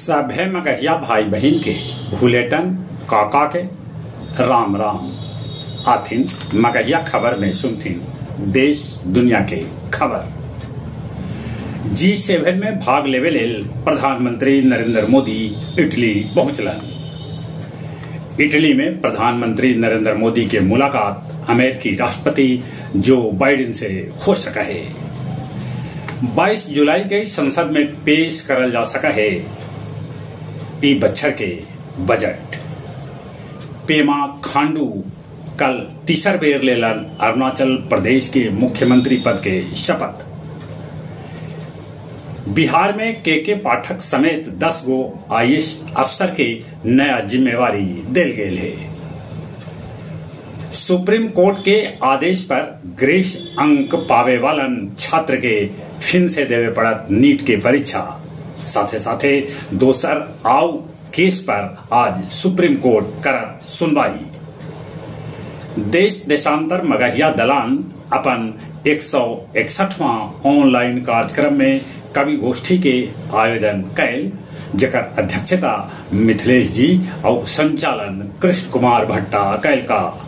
सभे मगहिया भाई बहिन के भूलेटन काका के राम राम। आथिन मगहिया खबर में सुनथिन देश दुनिया के खबर। G7 में भाग लेवे लेल प्रधानमंत्री नरेंद्र मोदी इटली पहुंचलन। इटली में प्रधानमंत्री नरेंद्र मोदी के मुलाकात अमेरिकी राष्ट्रपति जो बाइडेन से हो सका है। 22 जुलाई के संसद में पेश करल जा सका है ई बच्छर के बजट। पेमा खांडू कल तीसर बेर लेलन अरुणाचल प्रदेश के मुख्यमंत्री पद के शपथ। बिहार में के पाठक समेत 10 गो आईएएस अफसर के नया जिम्मेवारी देल गेल है। सुप्रीम कोर्ट के आदेश पर ग्रेस अंक पावे वालन छात्र के फिन से देवे पड़त नीट के परीक्षा। साथे साथे दोसर आउ केस पर आज सुप्रीम कोर्ट करत सुनवाई। देश देशांतर मगहिया दलान अपन 161वां ऑनलाइन कार्यक्रम में कवि गोष्ठी के आयोजन कैल, जकर अध्यक्षता मिथिलेश जी और संचालन कृष्ण कुमार भट्टा कैल का।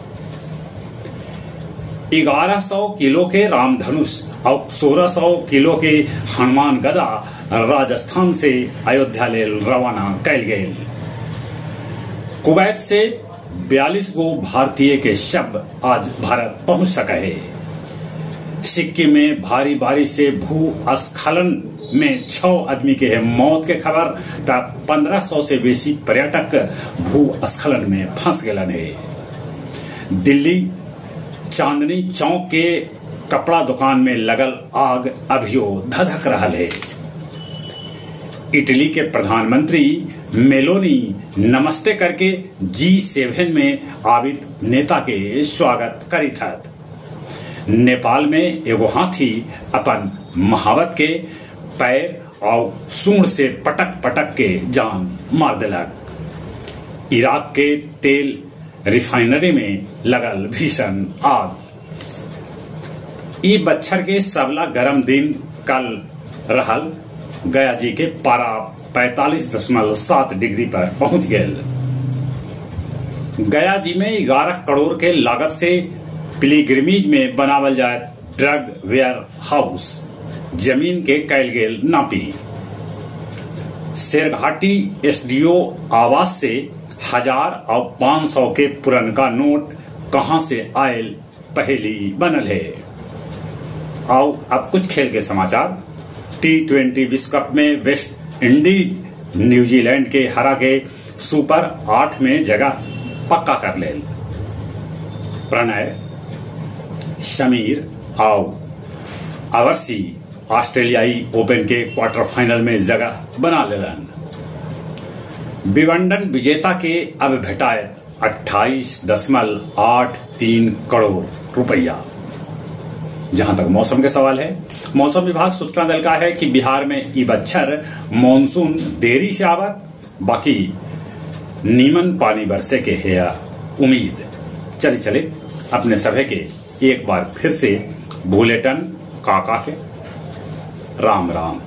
1100 किलो के रामधनुष और 1600 किलो के हनुमान गदा राजस्थान से अयोध्या लेल रवाना कैल गेल। कुवैत से 42 गो भारतीय के शव आज भारत पहुंच सका है। सिक्किम में भारी बारिश से भूस्खलन में 6 आदमी के है मौत के खबर, तब 1500 से बेसी पर्यटक भूस्खलन में फंस गए है। दिल्ली चांदनी चौक के कपड़ा दुकान में लगल आग अभियो धधक रहा है। इटली के प्रधानमंत्री मेलोनी नमस्ते करके G7 में आवित नेता के स्वागत करी था। नेपाल में एगो हाथी अपन महावत के पैर और सूंड से पटक पटक के जान मार दिलक। इराक के तेल रिफाइनरी में लगल भीषण आग। ई बच्छर के सबला गरम दिन कल रहल। गया जी के पारा 45.7 डिग्री पर पहुंच गए। गया जी में 11 करोड़ के लागत से पिलीग्रिमीज में बनावल जाए ड्रग वेयर हाउस, जमीन के कैल गेल नापी। शेरघाटी एसडीओ आवास से 1000 और 500 के पुरनका नोट कहां से आयल पहेली बनल है। आओ अब कुछ खेल के समाचार। T20 विश्व कप में वेस्ट इंडीज न्यूजीलैंड के हरा के सुपर 8 में जगह पक्का कर ले। प्रणय, समीर और अवर्सी ऑस्ट्रेलियाई ओपन के क्वार्टर फाइनल में जगह बना लेलन। विंबलडन विजेता के अब भेटाए 28.83 करोड़ रुपया। जहां तक मौसम के सवाल है, मौसम विभाग सूचना दल का है कि बिहार में ई बच्छर मानसून देरी से आवत, बाकी नीमन पानी बरसे के है उम्मीद। चले चले अपने सभे के एक बार फिर से भूलेटन काका के राम राम।